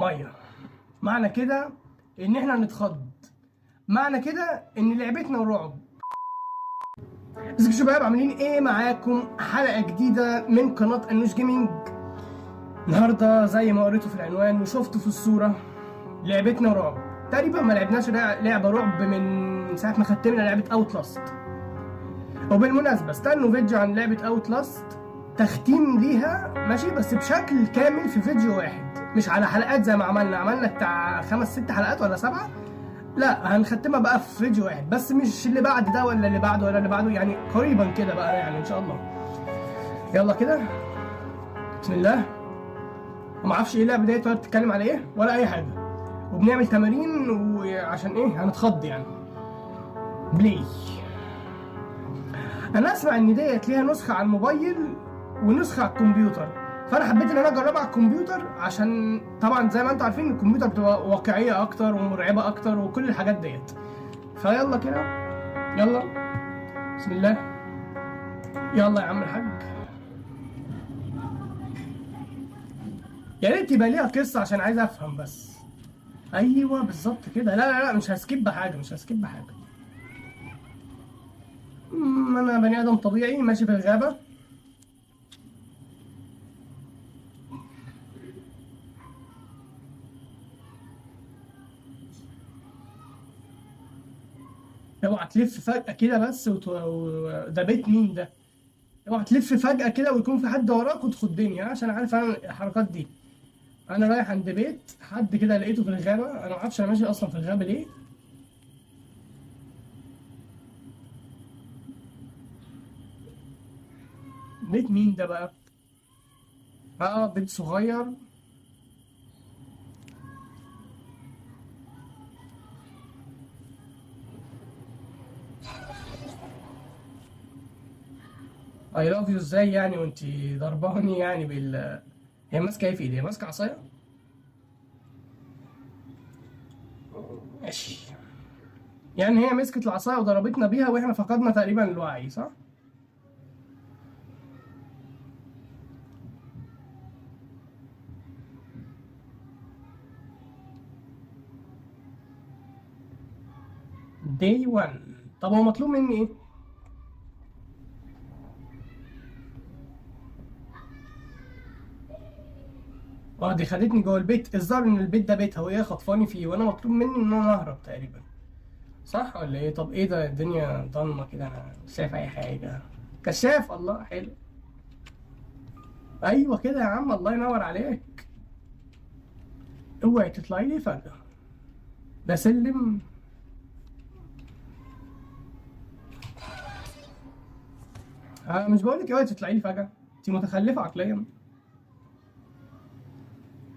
مية. معنى كده ان احنا هنتخض، معنى كده ان لعبتنا رعب. ازيكم يا شباب، عاملين ايه؟ معاكم حلقة جديدة من قناة انوش جيمنج. النهارده زي ما قريتوا في العنوان وشفتوا في الصورة لعبتنا رعب. تقريبا ما لعبناش لعبه رعب من ساعة ما ختمنا لعبه Outlast. وبالمناسبة استنوا فيديو عن لعبه Outlast، تختيم ليها ماشي، بس بشكل كامل في فيديو واحد، مش على حلقات زي ما عملنا بتاع 5 6 حلقات ولا 7. لا، هنختمها بقى في فيديو واحد بس، مش اللي بعد ده ولا اللي بعده ولا اللي بعده، يعني قريبا كده بقى يعني ان شاء الله. يلا كده، بسم الله. وما اعرفش ايه اللعبة ديت ولا بتتكلم على ايه ولا اي حاجة، وبنعمل تمارين وعشان ايه هنتخض يعني. play. انا اسمع ان ديت ليها نسخه على الموبايل ونسخة على الكمبيوتر، فانا حبيت ان انا اجربها على الكمبيوتر عشان طبعا زي ما انتم عارفين الكمبيوتر بتبقى واقعية اكتر ومرعبه اكتر وكل الحاجات ديت. فيلا كده، يلا بسم الله، يلا يا عم الحاج. يا ريت يبقى ليها قصة عشان عايز افهم بس. ايوه بالظبط كده. لا لا لا، مش ه skip حاجة، مش ه skip حاجة. انا بني ادم طبيعي ماشي في الغابة. اوعى تلف فجأة كده بس ده بيت مين ده؟ اوعى تلف فجأة كده ويكون في حد وراك وتخضني، عشان عارف انا الحركات دي. انا رايح عند بيت حد كده لقيته في الغابة، انا ما اعرفش انا ماشي اصلا في الغابة ليه. بيت مين ده بقى؟ بيت صغير. I love you ازاي يعني وانت ضرباني يعني بال، هي ماسكه ايه في ايديها؟ ماسكه عصاية؟ ماشي. يعني هي مسكت العصاية وضربتنا بيها واحنا فقدنا تقريبا الوعي، صح؟ Day 1. طب هو مطلوب مني ايه؟ دي خدتني جوه البيت، الظاهر ان البيت ده بيتها وهي خطفاني فيه، وانا مطلوب مني ان انا اهرب تقريبا، صح ولا ايه؟ طب ايه ده؟ الدنيا ضلمة كده، انا مش شايف اي حاجة. كشاف، الله حلو. ايوه كده يا عم، الله ينور عليك. اوعي تطلعي لي فجأة. ده سلم. انا مش بقولك اوعي تطلعي لي فجأة، انت متخلفة عقليا.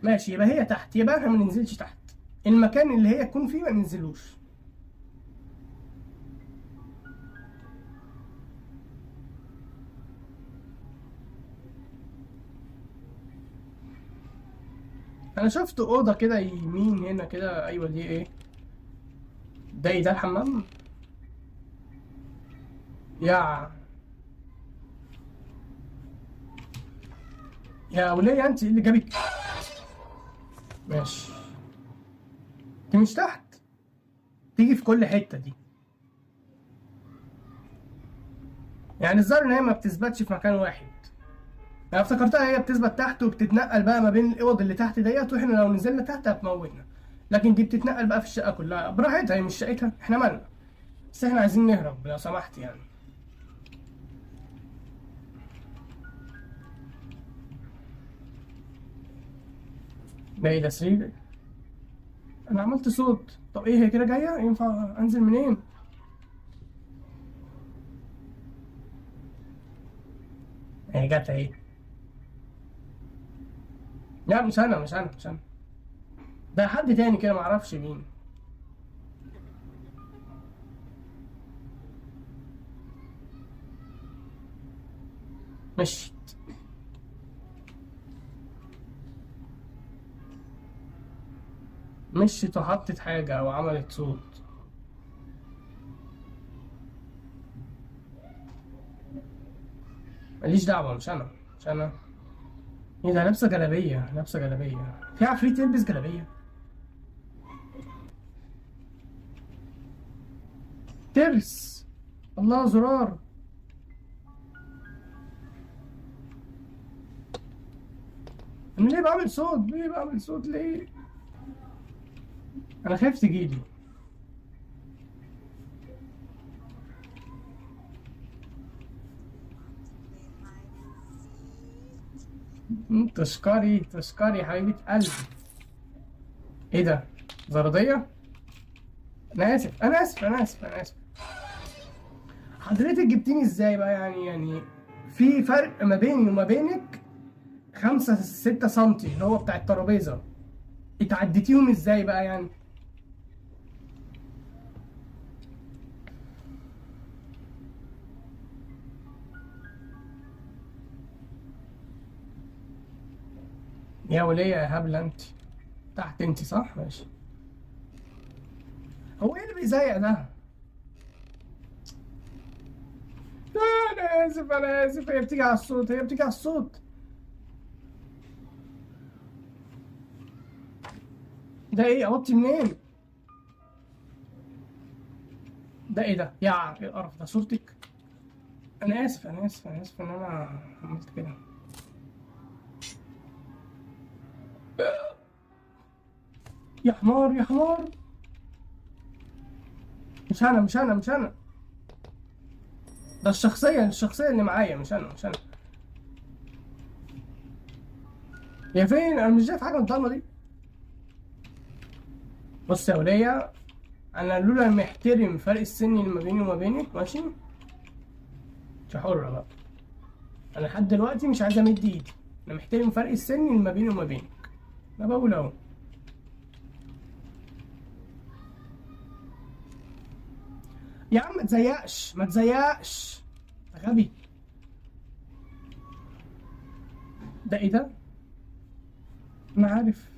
ماشي، يبقى هي تحت، يبقى احنا ما ننزلش تحت المكان اللي هي تكون فيه، ما ننزلوش. انا شفت اوضة كده يمين هنا كده، ايوه دي ايه ده؟ ايه ده؟ الحمام؟ يا وليه انت ايه اللي جابك؟ ماشي، دي مش تحت، تيجي في كل حتة دي. يعني الظاهر ان هي ما بتثبتش في مكان واحد. انا افتكرتها هي بتثبت تحت وبتتنقل بقى ما بين الاوض اللي تحت ديت، واحنا لو نزلنا تحت هتموتنا، لكن دي بتتنقل بقى في الشقة كلها براحتها، هي مش شقتها، احنا مالنا، بس احنا عايزين نهرب لو سمحت يعني. ده ايه ده؟ سرير؟ انا عملت صوت. طب ايه هي كده جاية؟ ينفع انزل منين؟ هي جت اهي. لا مش انا، مش انا، مش انا، ده حد تاني كده معرفش مين. مشيت. مشيت وحطت حاجة أو عملت صوت. ماليش دعوة، مش أنا، مش أنا. ايه ده؟ لابسه جلابية، لابسه جلابية. في عفريت يلبس جلابية؟ ترس. الله، زرار. انا ليه بعمل صوت؟ ليه بعمل صوت؟ ليه؟ انا خايف تجيلي. تشكري تشكري حبيبة قلبي. ايه ده؟ زرادية؟ انا اسف انا اسف انا اسف انا اسف. حضرتك جبتيني ازاي بقى؟ يعني في فرق ما بيني وما بينك 5 6 سنتي اللي هو بتاع الترابيزة، اتعديتيهم ازاي بقى يعني؟ يا ولية يا هبلة انت تحت انت صح؟ ماشي. هو ايه اللي بيزيق ده؟ لا انا اسف انا اسف. هي بتيجي على الصوت، هي بتيجي على الصوت. ده ايه؟ اوطي منين؟ ده ايه ده؟ يا ايه القرف ده؟ صورتك؟ انا اسف انا اسف انا اسف ان انا عملت كده. يا حمار يا حمار. مش انا مش انا مش انا، ده الشخصية، الشخصية اللي معايا، مش انا مش انا. يا فين؟ انا مش شايف حاجة من الضلمة دي. بص يا ولية، انا لولا محترم فرق السن اللي ما بيني وما بينك، ماشي؟ انت حرة بقى. انا لحد دلوقتي مش عايز امد ايدي، انا محترم فرق السن اللي ما بيني وما بينك. انا بقول اهو. يا عم ما تزيقش ما تزيقش، انت غبي. ده ايه ده؟ انا عارف.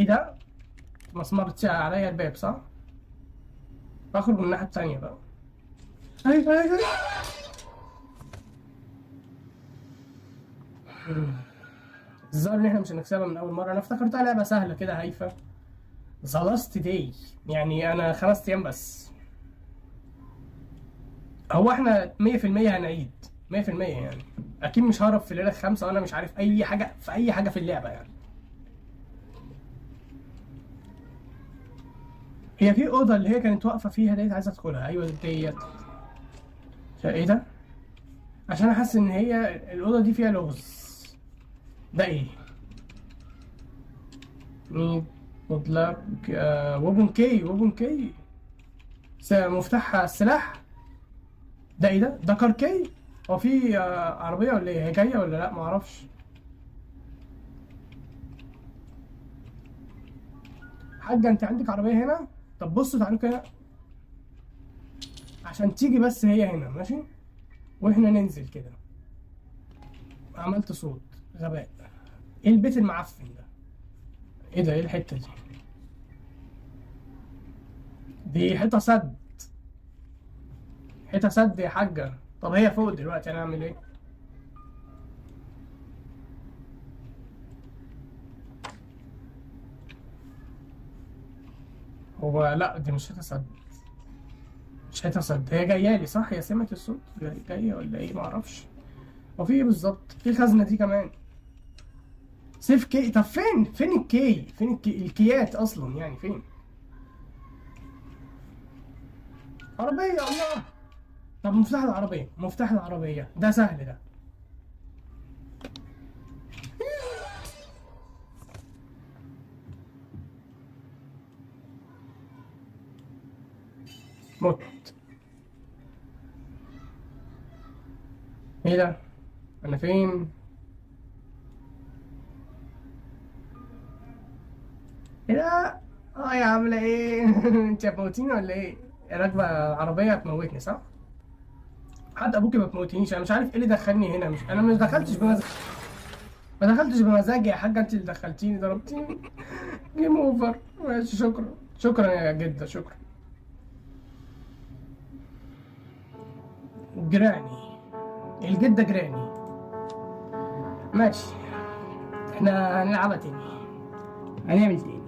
ايه ده؟ مسمرتش عليا الباب صح؟ بخرج من الناحية التانية بقى. ايوه ايوه. الظاهر ان احنا مش هنكسبها من اول مرة. انا افتكرتها لعبة سهلة كده هايفة. The last day، يعني انا 5 ايام بس. هو احنا 100% هنعيد 100% يعني. اكيد مش ههرب في الليلة الخامسة وانا مش عارف اي حاجة في اي حاجة في اللعبة يعني. هي في أوضة اللي هي كانت واقفة فيها ديت عايزة أدخلها. أيوة ديت. إيه ده؟ عشان أحس إن هي الأوضة دي فيها لغز. ده إيه؟ good luck. weapon key، weapon key. مفتاح السلاح. ده إيه ده؟ ده car key؟ هو في عربية ولا إيه؟ هي جاية ولا لأ؟ معرفش. حاجة أنت عندك عربية هنا؟ طب بصوا تعالوا كده عشان تيجي بس هي هنا، ماشي؟ واحنا ننزل كده. عملت صوت غباء. ايه البيت المعفن ده؟ ايه ده؟ ايه الحتة دي؟ دي حتة سد، حتة سد يا حاجة. طب هي فوق دلوقتي، انا اعمل ايه؟ هو لا دي مش هتصد، مش هتصد. هي جاية لي صح؟ هي سمعت الصوت جاية ولا ايه؟ معرفش. هو في ايه بالظبط؟ في الخزنة دي كمان safe key. طب فين؟ فين ال key؟ فين ال key؟ الكيات اصلا يعني فين؟ عربية. الله. طب مفتاح العربية، مفتاح العربية ده سهل ده. مت. ايه ده؟ انا فين؟ ايه ده؟ يا عاملة ايه؟ انت هتموتيني ولا ايه؟ راكبة عربية هتموتني صح؟ حد ابوكي ما تموتينيش. انا مش عارف ايه اللي دخلني هنا. مش انا ما دخلتش بمزاجي، ما دخلتش بمزاجي يا حاجة، انت اللي دخلتيني ضربتيني. game over. ماشي شكرا شكرا يا جدة شكرا. Granny، الجدة Granny. ماشي، احنا هنلعبها تاني، هنعمل تاني.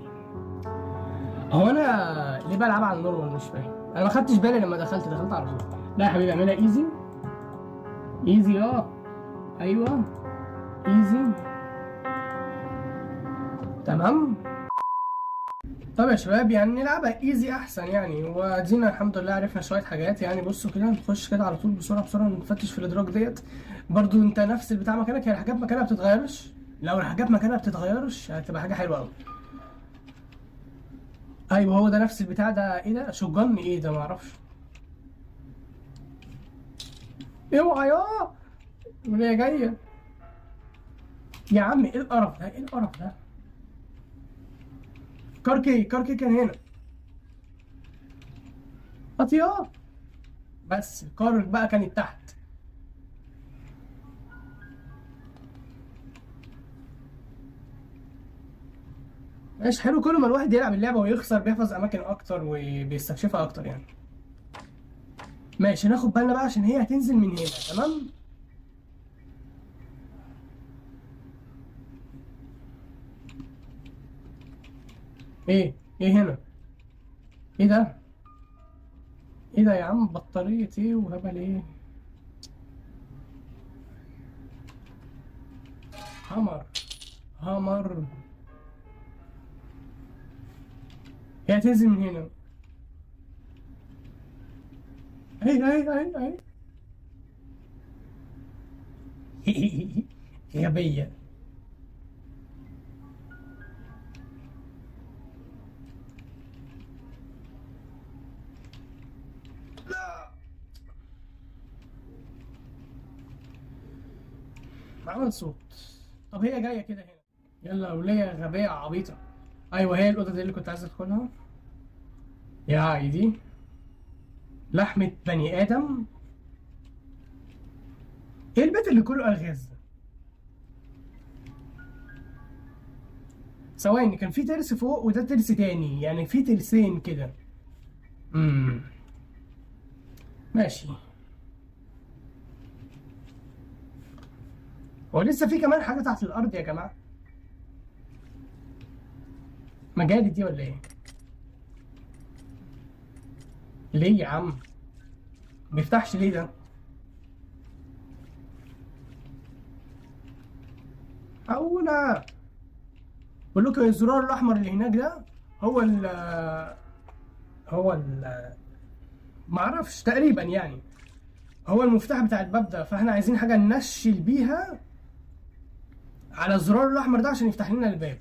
هو انا ليه بلعبها على ال normal؟ مش فاهم. انا ما خدتش بالي لما دخلت على طول. لا يا حبيبي اعملها easy easy. ايوه easy، تمام. طب يا شباب يعني نلعبها easy احسن يعني، وادينا الحمد لله عرفنا شوية حاجات يعني. بصوا كده نخش كده على طول بسرعة بسرعة، نفتش في الادراج ديت. برضو انت نفس البتاع مكانك، هي الحاجات مكانها بتتغيرش. لو الحاجات مكانها بتتغيرش هتبقى حاجة حلوة قوي. ايوه هو ده نفس البتاع ده. ايه ده؟ shotgun ايه ده؟ معرفش. اوعى يا وهي جاية يا عم. ايه القرف ده؟ ايه القرف ده؟ car key، car key كان هنا. اطيار بس ال car بقى كانت تحت. ماشي حلو. كل ما الواحد يلعب اللعبة ويخسر بيحفظ أماكن أكتر وبيستكشفها أكتر يعني. ماشي، ناخد بالنا بقى عشان هي هتنزل من هنا. تمام. ايه ايه هنا؟ ايه ده؟ ايه ده يا عم؟ بطارية ايه وهبل ايه؟ hammer hammer. هي هتنزل من هنا. اي اي اي اي. غبية. لا، عمل صوت. طب هي جاية كده هنا. يلا يا ولية غبية عبيطة. ايوه هي الأوضة دي اللي كنت عايز ادخلها. يا عيدي، لحمة بني آدم. ايه البيت اللي كله ألغاز ده؟ ثواني، كان في ترس فوق وده ترس تاني، يعني في ترسين كده. ماشي. هو لسه في كمان حاجة تحت الأرض يا جماعة؟ مجالي دي ولا ايه؟ ليه يا عم؟ بيفتحش ليه ده؟ حونا. بقول لكم الزرار الأحمر اللي هناك ده هو ال هو ال معرفش تقريبا يعني هو المفتاح بتاع الباب ده، فاحنا عايزين حاجة ننشل بيها على الزرار الأحمر ده عشان يفتح لنا الباب.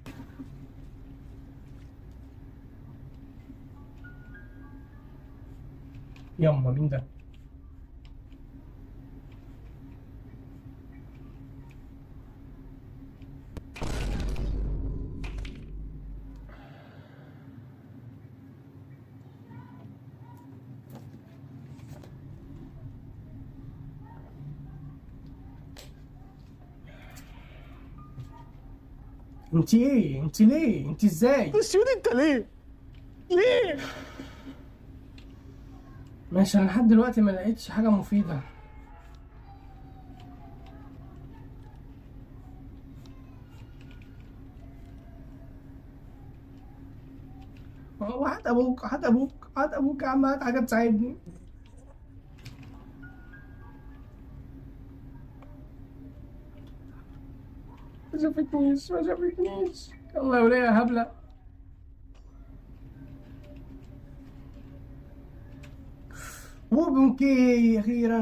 يما مين ده؟ انت ايه؟ انت ليه؟ انت ازاي؟ بس انت ليه؟ ليه؟ ماشي، انا لحد دلوقتي ما لقيتش حاجة مفيدة. هو هات ابوك، هات ابوك، هات ابوك يا عم، هات حاجة تساعدني. ما شافتنيش، ما شافتنيش. يلا يا ولية يا هبلة. weapon key اخيرا،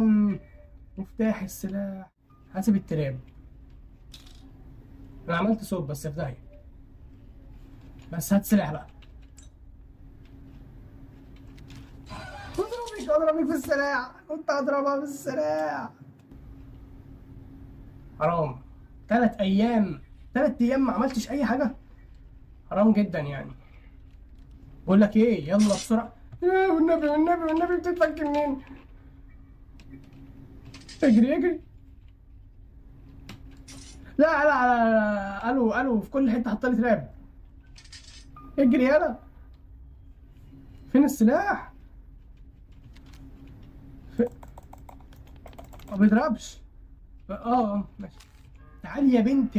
مفتاح السلاح. حاسب ال trap. انا عملت صوت بس في داهية. بس هات سلاح بقى. اضربك، اضربك بالسلاح، كنت هضربها بالسلاح. حرام، 3 ايام، 3 ايام ما عملتش اي حاجة، حرام جدا يعني. بقول لك ايه، يلا بسرعة. يا والنبي والنبي والنبي بتتفك منين؟ اجري اجري. لا لا لا لا، قالوا قالوا في كل حتة حط لي تراب. اجري يلا. فين السلاح؟ ما بيضربش. اه ماشي. تعالي يا بنت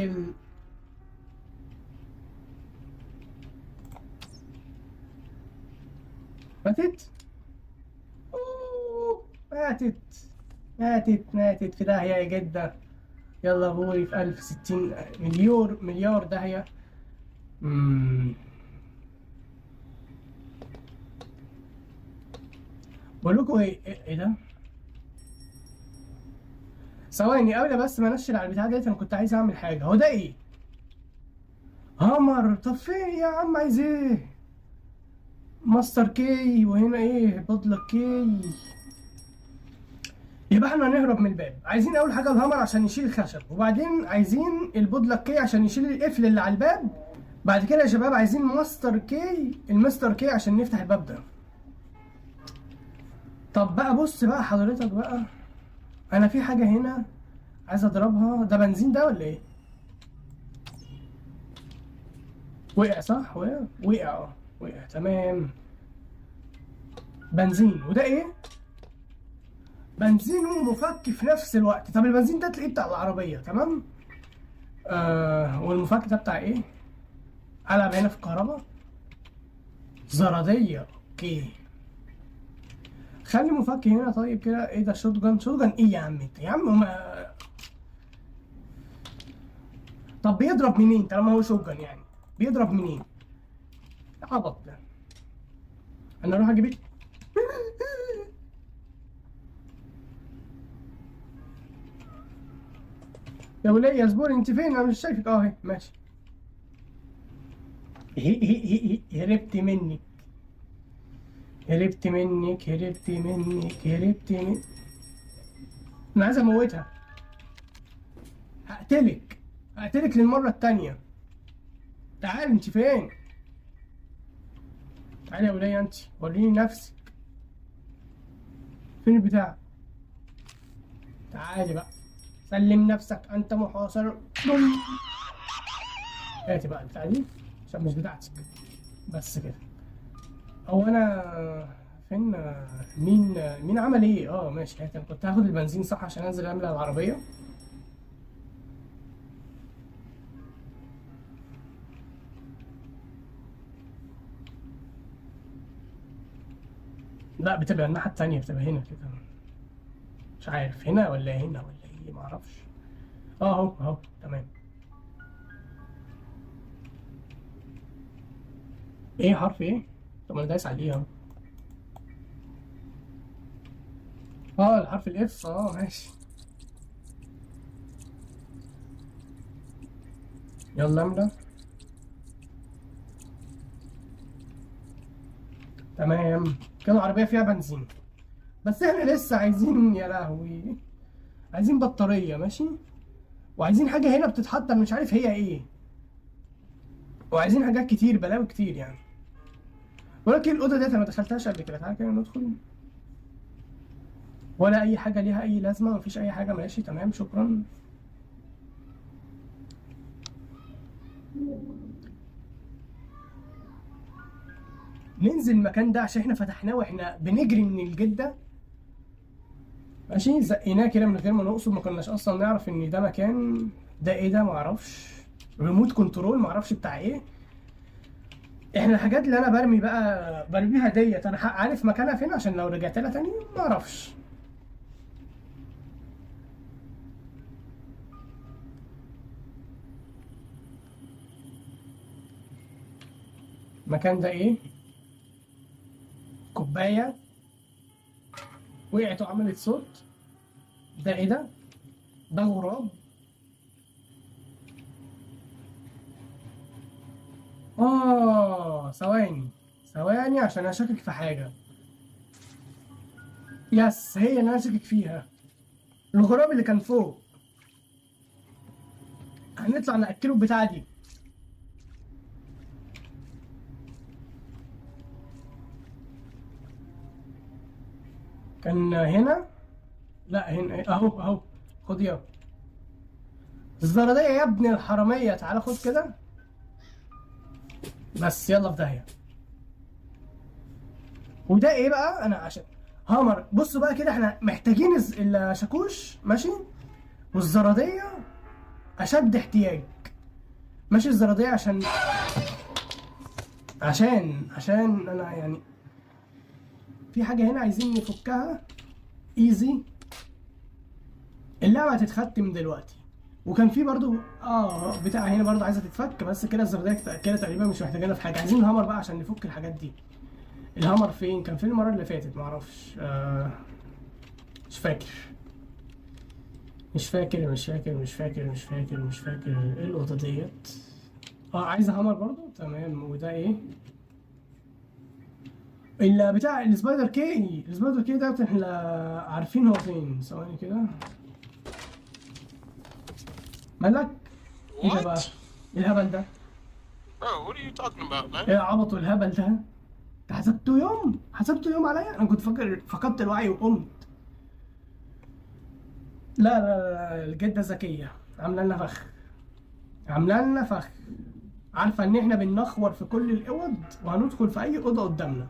ماتت؟ اوه ماتت ماتت ماتت في داهية يا جدة. يلا بوري في 1060 مليار داهية. بقول لكم ايه، ايه ده؟ ثواني قبل بس ما انشل على البتاع ديت، انا كنت عايز اعمل حاجة. هو ده ايه؟ hammer. طب فين يا عم؟ عايز ايه؟ master key، وهنا ايه؟ padlock key. يبقى احنا هنهرب من الباب. عايزين اول حاجة ال hammer عشان نشيل الخشب، وبعدين عايزين ال padlock key عشان نشيل القفل اللي على الباب. بعد كده يا شباب عايزين master key، ال master key عشان نفتح الباب ده. طب بقى بص بقى حضرتك بقى، انا في حاجة هنا عايز اضربها. ده بنزين ده ولا ايه؟ وقع صح؟ وقع وقع وقع تمام. بنزين. وده ايه؟ بنزين ومفك في نفس الوقت. طب البنزين ده تلاقيه بتاع العربية، تمام؟ والمفك ده بتاع ايه؟ قلب هنا في الكهرباء. زرادية. okay خلي مفك هنا. طيب كده ايه ده؟ shotgun. shotgun ايه يا عم انت يا عم؟ ما طب بيضرب منين طالما هو shotgun؟ يعني بيضرب منين؟ عبط ده. انا اروح اجيب ايه؟ يا وليه يا زبور انت فين؟ انا مش شايفك. اهي ماشي. هربت منك هربت منك هربت منك هربت منك. انا عايز اموتها. هقتلك هقتلك للمرة التانية. تعالي انت فين؟ تعالي يا ولية انت وريني نفسك. فين البتاع؟ تعالي بقى سلم نفسك انت محاصر. هاتي بقى البتاع دي عشان مش بتاعتك. بس كده. هو انا فين؟ مين عمل ايه؟ ماشي. هات. انا كنت هاخد البنزين صح عشان انزل املى العربية. لا بتبقى الناحية التانية، بتبقى هنا كده. مش عارف هنا ولا هنا ولا ايه، معرفش. اهو اهو تمام. ايه حرف ايه؟ طب انا دايس عليه اهو. الحرف ال F. ماشي. يلا املى. تمام كده العربية فيها بنزين، بس احنا لسه عايزين، يا لهوي عايزين بطارية. ماشي. وعايزين حاجة هنا بتتحط انا مش عارف هي ايه، وعايزين حاجات كتير، بلاوي كتير يعني. ولكن الأوضة ديت انا ما دخلتهاش قبل كده. تعالى كده ندخل. ولا أي حاجة ليها أي لازمة، مفيش أي حاجة. ماشي تمام شكرا. ننزل المكان ده عشان احنا فتحناه واحنا بنجري من الجدة. ماشي زقيناه كده من غير ما نقصد، ما كناش اصلا نعرف ان ده مكان. ده ايه ده؟ معرفش. remote control معرفش بتاع ايه. احنا الحاجات اللي انا برمي بقى برميها ديت انا عارف مكانها فين عشان لو رجعت لها تاني معرفش. المكان ده ايه؟ كوباية وقعت وعملت صوت. ده ايه ده؟ ده غراب. ثواني ثواني عشان انا شاكك في حاجة. يس هي اللي انا شاكك فيها، الغراب اللي كان فوق. هنطلع نأكله البتاعة دي. كان هنا؟ لا هنا اهو اهو. خد يا الزرادية يا ابن الحرامية، تعالى خد كده بس. يلا في داهية. وده ايه بقى؟ انا عشان hammer. بصوا بقى كده، احنا محتاجين الشاكوش ماشي، والزرادية اشد احتياج. ماشي، الزرادية عشان عشان عشان انا يعني في حاجة هنا عايزين نفكها. easy، اللعبة هتتختم دلوقتي. وكان في برضو بتاع هنا برضو عايزة تتفك، بس كده الزرادية كده تقريبا مش محتاجينها في حاجة. عايزين ال hammer بقى عشان نفك الحاجات دي. ال hammer فين؟ كان فين المرة اللي فاتت؟ معرفش. مش فاكر مش فاكر مش فاكر مش فاكر مش فاكر مش فاكر. ايه الأوضة ديت؟ عايزة hammer برضو، تمام. وده ايه؟ اللي بتاع ال spider key. ال spider key ده احنا عارفين هو فين. ثواني كده، مالك؟ ايه ده بقى؟ What? ايه الهبل ده؟ Bro, what are you talking about, man? ايه العبط والهبل ده؟ انت حسبته يوم؟ حسبته يوم عليا؟ انا كنت فاكر فقدت الوعي وقمت. لا لا لا، الجدة ذكية، عاملة لنا فخ، عاملة لنا فخ. عارفة إن إحنا بننخور في كل الأوض وهندخل في أي أوضة قدامنا.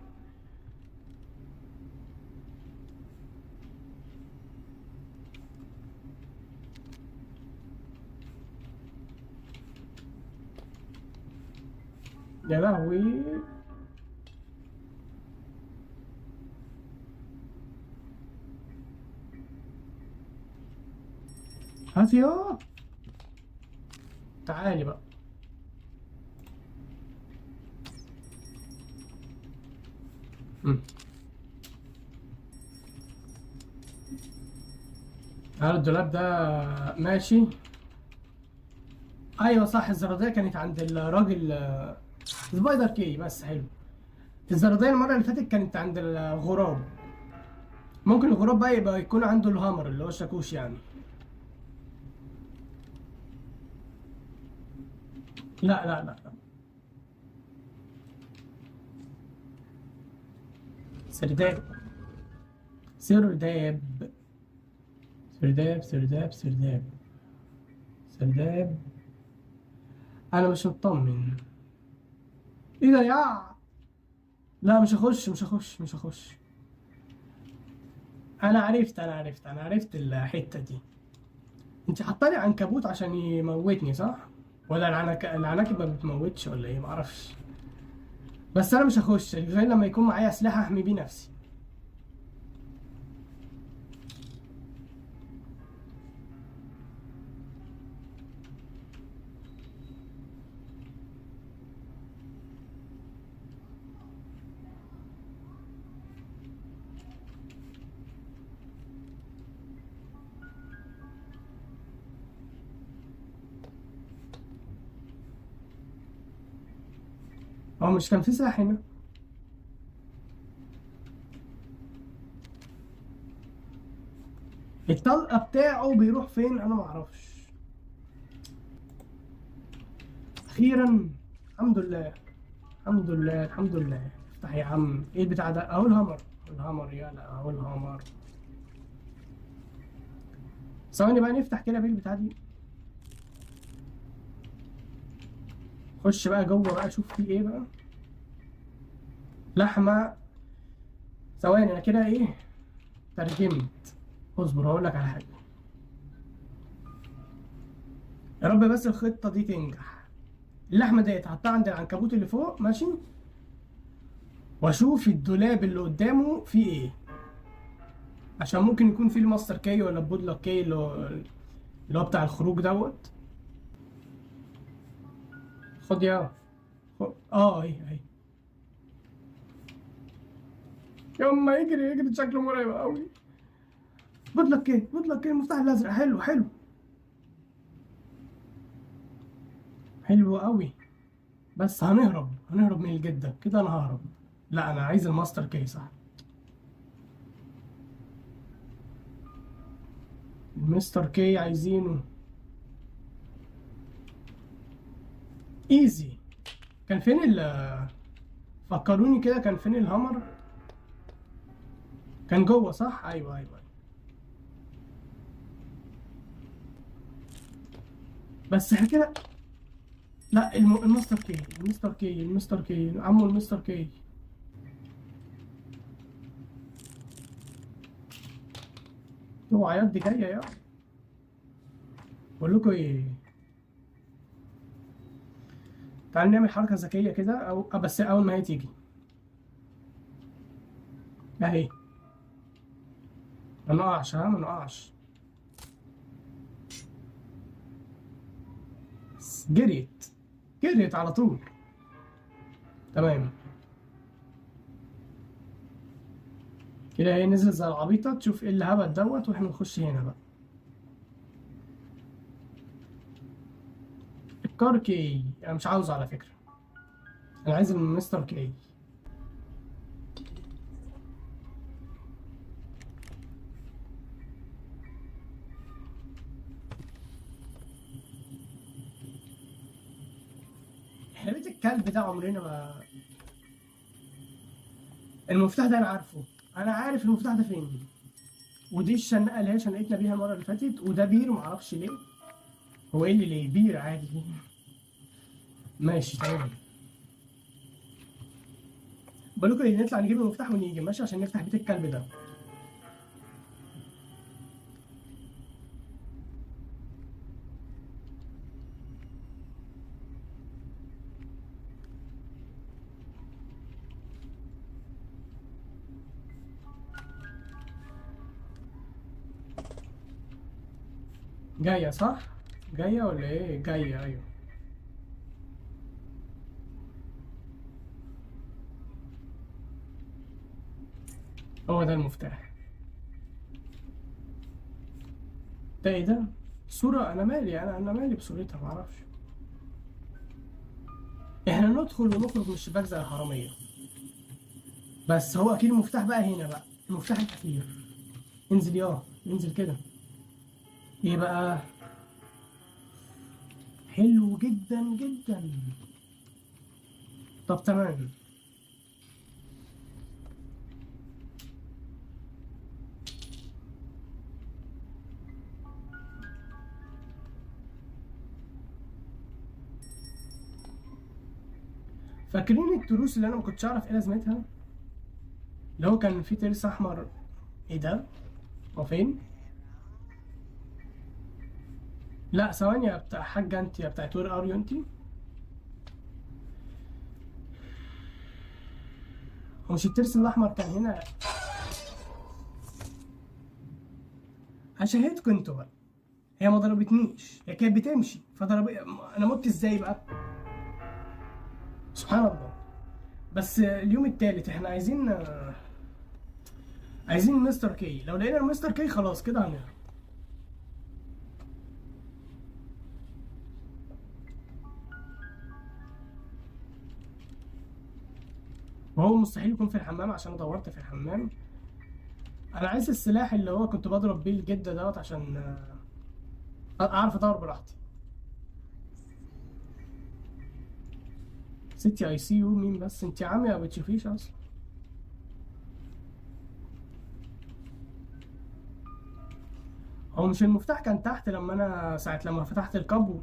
يا لهوي، هات يا تعالي بقى. تعالى الدولاب ده ماشي. ايوه صح، الزرادية كانت عند الراجل spider key، بس حلو. الزرادية المرة اللي فاتت كانت عند الغراب. ممكن الغراب بقى يبقى يكون عنده ال hammer اللي هو الشاكوش يعني. لا لا لا لا، سرداب سرداب سرداب سرداب سرداب سرداب. انا مش مطمن. ايه ده يا؟ لا مش هخش مش هخش مش هخش. انا عرفت انا عرفت انا عرفت الحتة دي. انت حاطالي عنكبوت عشان يموتني صح؟ ولا العناكب ما بتموتش ولا ايه؟ معرفش. بس انا مش هخش غير لما يكون معايا سلاح احمي بيه نفسي. هو مش كان في سلاح هنا؟ الطلقة بتاعه بيروح فين؟ أنا معرفش. أخيرا الحمد لله الحمد لله الحمد لله. افتح يا عم. إيه البتاع ده؟ أهو ال hammer، ال hammer، يلا أهو ال hammer. ثواني بقى نفتح كده بيه البتاع دي. خش بقى جوه بقى شوف في إيه بقى. لحمة. ثواني أنا كده إيه ترجمت. اصبر هقول لك على حاجة. يا رب بس الخطة دي تنجح. اللحمة ديت هحطها عند العنكبوت اللي فوق ماشي، واشوف الدولاب اللي قدامه فيه ايه، عشان ممكن يكون فيه ال master key ولا ال padlock key اللي هو بتاع الخروج دوت. خد يا خد. اهي اهي. يما يجري يجري، شكله مرعب قوي. padlock key، padlock key، المفتاح الازرق. حلو حلو حلو قوي. بس هنهرب، هنهرب من الجدة كده. انا ههرب. لا انا عايز ال master key صح. ال master key عايزينه. easy. كان فين ال، فكروني كده كان فين ال hammer؟ كان جوه صح؟ ايوه ايوه. بس احنا كده لا، ال master key، ال master key، ال master key، عمو ال master key. اوعى يد جاية يا بقول لكم ايه، تعالوا نعمل حركة ذكية كده، او بس اول ما هي تيجي اهي ما نقعش. ها ما نقعش. جريت جريت على طول. تمام كده هي نزلت زي العبيطة تشوف ايه اللي هبت دوت، واحنا نخش هنا بقى. ال car key انا مش عاوزه على فكرة، انا عايز ال master key. احنا بيت الكلب ده عمرنا ما... المفتاح ده انا عارفه، انا عارف المفتاح ده فين. ودي الشنقه اللي هي شنقتنا بيها المرة اللي فاتت، وده بير معرفش ليه. هو ايه اللي ليه بير عادي؟ ماشي تمام. بقول لكم نطلع نجيب المفتاح ونيجي ماشي، عشان نفتح بيت الكلب ده. جاية صح؟ جاية ولا ايه؟ جاية ايوه. هو ده المفتاح. ده ايه ده؟ صورة؟ انا مالي، انا مالي بصورتها معرفش. احنا ندخل ونخرج من الشباك زي الحرامية. بس هو اكيد المفتاح بقى هنا بقى، المفتاح الاخير. انزل يا انزل كده. ايه بقى؟ حلو جدا جدا. طب تمام. فاكرين التروس اللي انا ما كنتش اعرف ايه لازمتها؟ اللي هو كان في ترس احمر. ايه ده؟ هو فين؟ لا ثواني يا بتاع حاجة انت يا بتاعت where are you انت. هو مش الترس الاحمر كان هنا؟ هشاهدكم انتوا بقى. هي ما ضربتنيش، هي كانت بتمشي فضرب. انا مت ازاي بقى؟ سبحان الله. بس اليوم التالت احنا عايزين master key. لو لقينا ال master key خلاص كده هنهرب. وهو مستحيل يكون في الحمام عشان انا دورت في الحمام. انا عايز السلاح اللي هو كنت بضرب بيه الجدة دوت عشان اعرف ادور براحتي. ستي I see you مين بس؟ انت عامية ما بتشوفيش اصلا. هو مش المفتاح كان تحت لما انا ساعة لما فتحت الكابو؟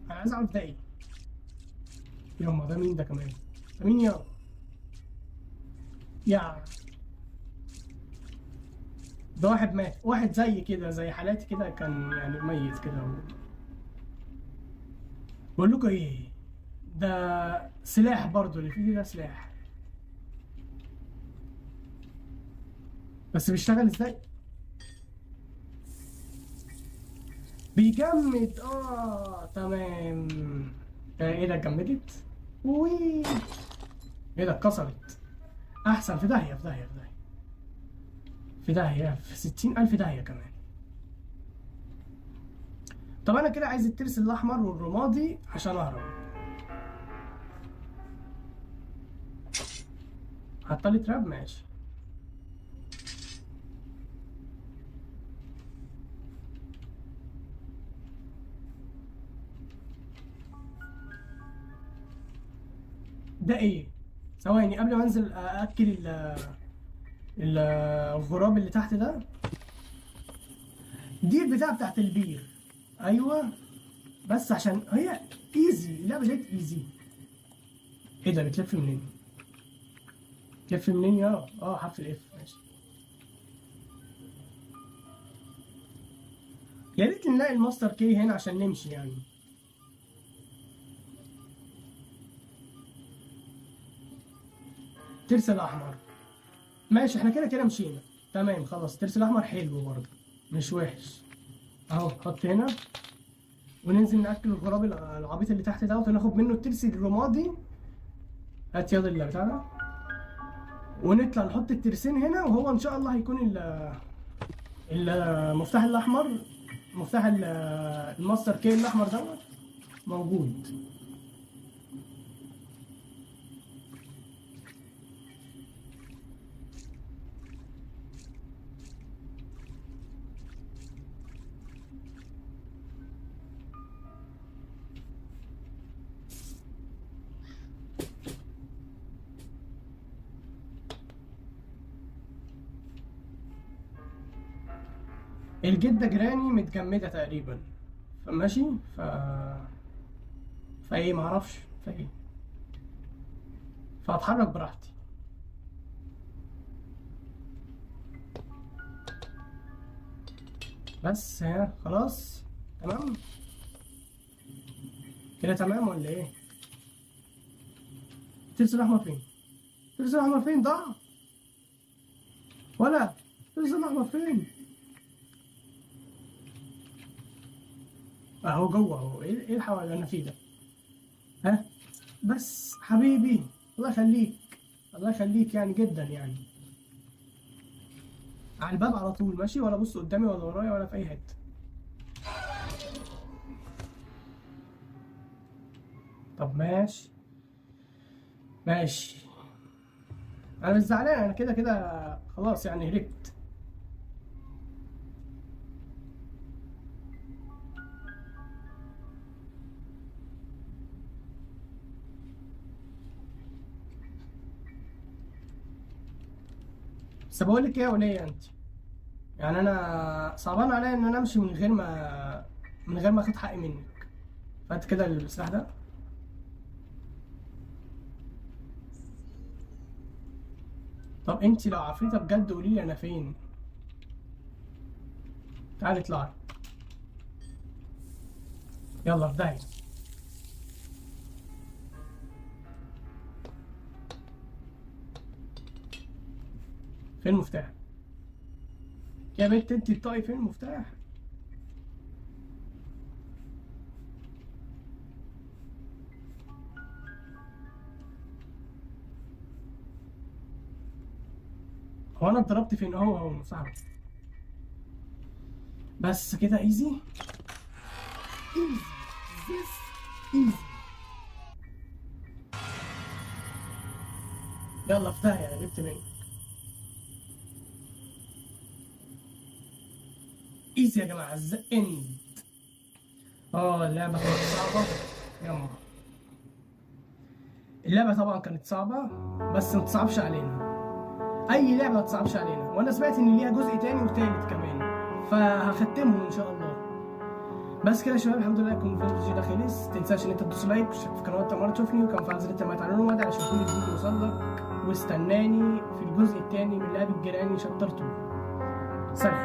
انا عايز اعرف ده ايه. ياما ده مين ده كمان؟ ده مين يا يا ده؟ واحد مات، واحد زي كده زي حالاتي كده، كان يعني ميت كده. بقول لكم ايه ده؟ سلاح برضو اللي فيه ده سلاح، بس بيشتغل ازاي؟ بيجمد. تمام. ده ايه ده؟ اتجمدت؟ وي ايه ده؟ اتكسرت. احسن، في داهية في داهية في داهية في داهية، في 60,000 داهية كمان. طب انا كده عايز الترس الاحمر والرمادي عشان اهرب. حطلي تراب ماشي. ده ايه؟ ثواني قبل ما انزل اكل الغراب اللي تحت ده. دي البتاع بتاعت البير. ايوه بس عشان هي easy، اللعبة جت easy. ايه ده بتلف منين؟ تلف منين يا حرف ال F ماشي. يا ريت نلاقي ال master key هنا عشان نمشي يعني. ترس الاحمر ماشي، احنا كده كده مشينا تمام خلاص. الترس الاحمر حلو برضه مش وحش اهو. حط هنا وننزل ناكل الغراب العبيط اللي تحت دوت وناخد منه الترس الرمادي. هات يلا اللي بتاع ده، ونطلع نحط الترسين هنا، وهو ان شاء الله هيكون المفتاح الاحمر، مفتاح ال master key الاحمر دوت موجود. الجدة جراني متجمدة تقريبا، فماشي فايه معرفش فايه، فهتحرك براحتي. بس ها خلاص تمام كده، تمام ولا ايه؟ الترس الاحمر فين؟ الترس الاحمر فين؟ ضاع ولا الترس الاحمر فين؟ اهو جوه اهو. ايه الحوار اللي انا فيه ده؟ ها بس حبيبي الله يخليك، الله يخليك يعني جدا يعني. على الباب على طول ماشي، ولا بص قدامي ولا ورايا ولا في اي حتة. طب ماشي ماشي، انا مش زعلان، انا كده كده خلاص يعني هربت. بس بقول لك ايه يا وليه انت، يعني انا صعبان عليا ان انا امشي من غير ما اخد حقي منك. فات كده السلاح ده. طب انت لو عفريته بجد قولي لي انا فين. تعالي اطلعي يلا في داهية. فين المفتاح؟ يا بنت انت الطاقي فين المفتاح؟ هو انا اتضربت فين؟ اهو اهو صاحبي. بس كده easy easy this easy. يلا في داهية انا جبت منك. easy يا جماعة، the end. اللعبة كانت صعبة يلا. اللعبة طبعا كانت صعبة، بس ما تصعبش علينا. أي لعبة ما تصعبش علينا، وأنا سمعت إن ليها جزء تاني وتالت كمان، فهختمهم إن شاء الله. بس كده يا شباب، الحمد لله يكون الفيديو ده خلص. متنساش إن أنت تدوس like وتشترك في القناة أول مرة تشوفني، وكمان فعل زر التنبيهات على النور عشان كل جديد يوصل لك، واستناني في الجزء التاني من لعبة جراني chapter 2. سلام.